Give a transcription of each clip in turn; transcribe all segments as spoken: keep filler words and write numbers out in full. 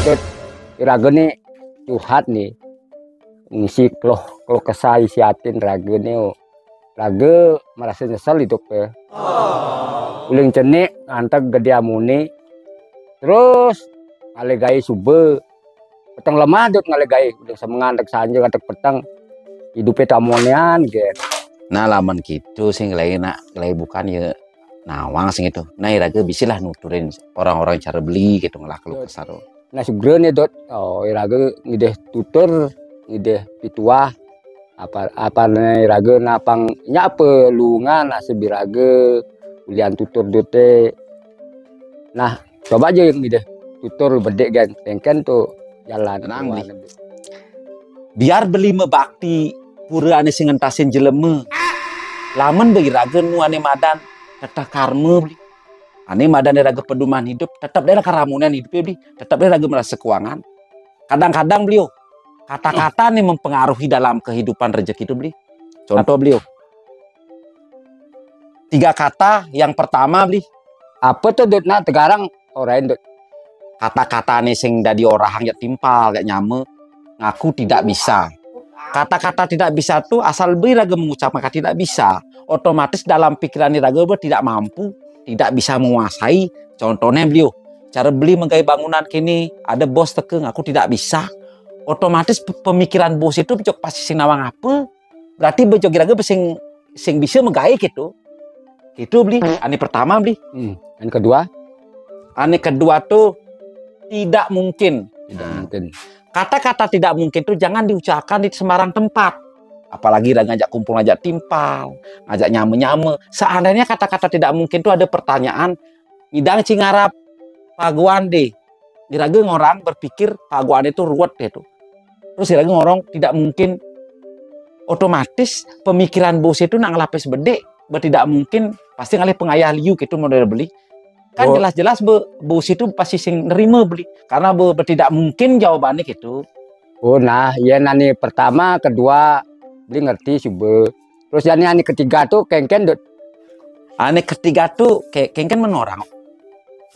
Dot, iraga ni curhat ni. Ngisi keluh, keluh kesah isi atin raga ni. Raga merasa nyesel hidup ya. Uling cenik, nganteg gede amuni. Terus, ngalih gaé suba. Peteng lemah dot ngalih gaé. Udah semengan, ngantek sanja, ngantek peteng. Hidupé tamonean, gen. Nah, lamun gitu sing lain nak, lain bukan ya nawang sing itu. Nah, iraga bisilah nuturin orang-orang cara beli gitu, ngelah keluh kesah tuh. Nah, sugra nih, Dot. Oh, iraga ngidih tutur, ngidih pituah. Apa, apa nih iraga napang nya apa luungan nasib iraga ulian tutur doté. Nah, coba aja yang ngidih tutur bedik kan. Engken tuh jalan. Tenang, Bli. Biar beli mebakti pura ané sing ngentasin jelema. Lamun ba iraga nu ané madan teteh karma, Bli. Ané madan iraga pedoman hidup, tetep deh lah karamunan hidupnya, Bli. Tetep deh iraga merasa keuangan. Kadang-kadang, Bli, oh, kata-kata nih mempengaruhi dalam kehidupan rezeki itu, Bli. Contoh, Bli, oh. Tiga kata, yang pertama, Bli. Apa tuh, Dut? Nah, tegarang orahin, Dut. Kata-kata nih sing dadi orahang jak timpal, jak nyama, ngaku tidak bisa. Kata-kata tidak bisa tuh asal beli raga mengucapkan kata tidak bisa, otomatis dalam pikiran raga beli tidak mampu, tidak bisa menguasai. Contohnya beliau, cara beli menggawe bangunan kini, ada bos teke ngaku tidak bisa. Otomatis pe-, pemikiran bos itu bejok pasti sing nawang apa? Berarti bejok raga sing, sing bisa menggawe gitu. Gitu beli. Ane pertama beli. Hmm. Yang kedua? Ane kedua tuh tidak mungkin. Tidak Nah, mungkin. Kata-kata tidak mungkin tuh jangan diucapkan di sembarang tempat. Apalagi udah ngajak kumpul, ngajak timpal, ngajak nyame-nyame. Seandainya kata-kata tidak mungkin tuh ada pertanyaan, ngidang cingarap paguan deh. Iraga ngorang berpikir paguan itu ruwet gitu. Terus iraga ngorang tidak mungkin, otomatis pemikiran bos itu nak ngelapis bedik, bertidak mungkin pasti ngalih pengayah liu gitu model beli. Kan Oh. jelas-jelas be, bos itu pasti sing nerima beli. Karena be, bertidak mungkin jawabannya gitu. Oh, nah, ya nani pertama, kedua, beli ngerti suba. Terus jani ane ketiga tuh kengken dot. Ane ketiga tuh ke-, kengken menorang.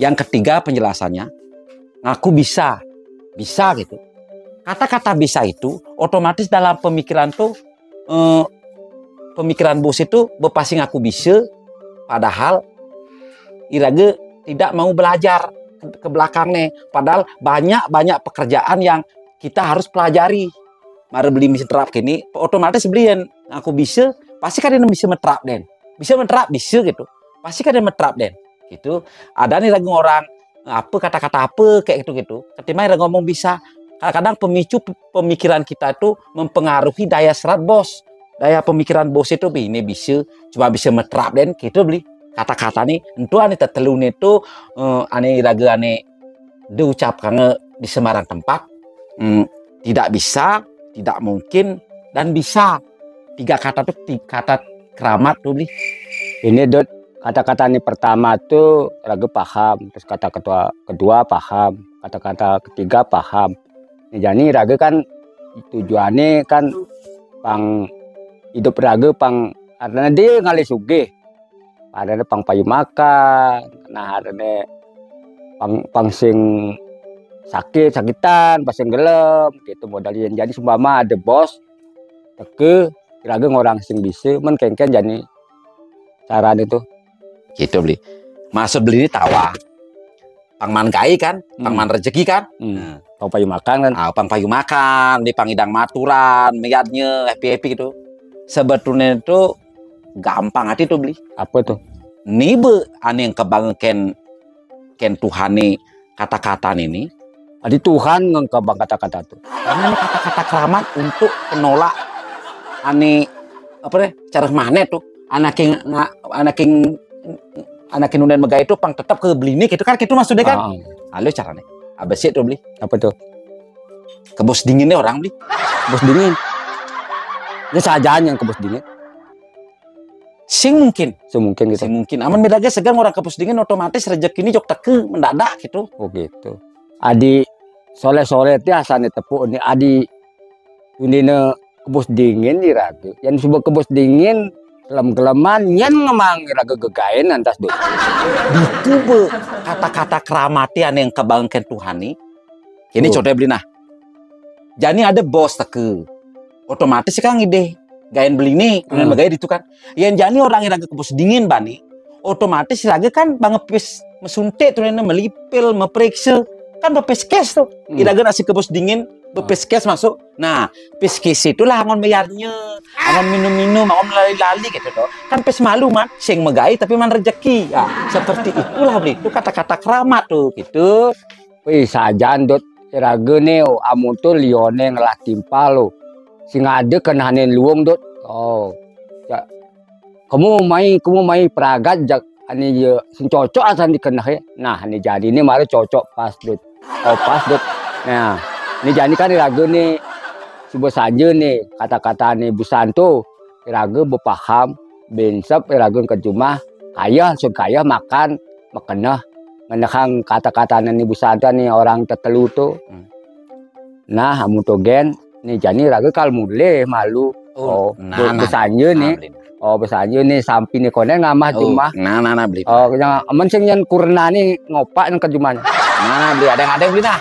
Yang ketiga penjelasannya, ngaku bisa. Bisa gitu. Kata-kata bisa itu otomatis dalam pemikiran tuh, eh, pemikiran bos itu bepasti ngaku bisa, padahal iraga tidak mau belajar ke, ke belakangnya. Padahal banyak-banyak pekerjaan yang kita harus pelajari. Mari beli mesin terap kini, otomatis beli yang ngaku bisa, pasti kan dia bisa meterap den. Bisa meterap, bisa gitu. Pasti kan dia meterap den. Gitu. Ada nih lagi orang, apa kata-kata apa kayak gitu-gitu. Ketimbang dia ngomong bisa. Kadang-kadang pemicu pe-, pemikiran kita itu mempengaruhi daya serat bos. Daya pemikiran bos itu, "Bih, ini bisa, cuma bisa meterap den," gitu beli. Kata-kata nih, entu ane tetelune itu, eh, ane raga ane diucapkan di sembarang tempat. Hmm, tidak bisa, tidak mungkin, dan bisa. Tiga kata tuh, tiga kata keramat tuh beli. Ini dot, kata-kata ini pertama tuh raga paham, terus kata kedua, kedua paham, kata-kata ketiga paham. Nah, jadi raga kan tujuannya kan pang hidup raga pang artinya dia ngalih sugih. Ada pang payu makan, nah ada pang, pang sing sakit, sakitan, pang sing gelem, gitu modalnya. Jadi seumpama ada bos teke, raga ngorang sing bisa, men kengken jani carane tuh. Gitu beli. Maksud beli ini tawa. Pang man gawe kan, pang Hmm. man rezeki kan. Hmm. Nah. Pang payu makan kan. Ah, pang payu makan, di pang idang maturan, miatnya happy-happy gitu. Sebetulnya itu gampang hati tuh beli. Apa tuh? Nibe ane yang kebang ken, ken Tuhan nih kata-kata nih nih. Jadi Tuhan ngengkebang kata-kata tuh. Karena ini kata-kata keramat untuk penolak ane apa deh cara mana tuh anak yang nga-, anak yang anak yang nunden megai itu pang tetap ke beli nih gitu kan gitu maksudnya kan. Ah. Halo caranya. Abis itu beli. Apa tuh? Ke bos dingin deh orang beli. Bos dingin. Ini sajaan yang ke bos dingin. Sing mungkin. Sing mungkin gitu. Sing mungkin. Aman beda aja segan orang ke bos dingin otomatis rezeki ini jok teke mendadak gitu. Oh gitu. Adi sore-sore ti asane tepuk ni adi tunine ke bos dingin di raga. Yang sebut ke bos dingin kelem-keleman nyen ngemang raga gegaen antas dot. Itu be kata-kata keramati ane yang kebangken Tuhan ni. Kini contoh beli nah. Jani ada bos teka. Otomatis kan ngidih gaén beli né, kemudian hmm. Magaya ditu kan. Yén jani orang iraga ka bos dingin bani, otomatis iraga kan bang ngepis mesuntik tuh né, melipil, meperiksa. Kan bepis kes tuh. Hmm. Iraga nasi ka bos dingin, bepis kes masuk. Nah, pis kes itulah angon bayarnya, angon minum-minum, angon lali-lali gitu tuh. Kan pis malu man, sing megai tapi man rezeki. Ya, seperti itulah beli itu kata-kata keramat tuh gitu. Wih, sajan dot iraga né amun to lioné ngelah timpal lo. Sing ada kenahané luung dot. Oh. Ya. Kamu mai, kamu mai pragat jak ané ya sing cocok asan dikenehé. Nah, né jani né mara cocok pas dot. Oh, pas dot. Nah, né jani kan iraga né suba sanja né kata-katané Busanto. Iraga bepaham, binsep iraga ka jumah, kayeh, sun kayeh makan, makeneh, ngenehang kata-katané ni Busanto ni orang tetelu to. Hmm. Nah, amun to gén, ni jani iraga kal mulih malu. Oh, oh, nah, be-, nah, besanja nah, ni. Beli. Oh, besanja ni sampi ni koné ngamah oh, jumah. Nah, nah, nah, beli. Oh, yang amun sing nyén kurna ni ngopak nang ka jumah. Nah, nah, beli ada yang ada beli nah.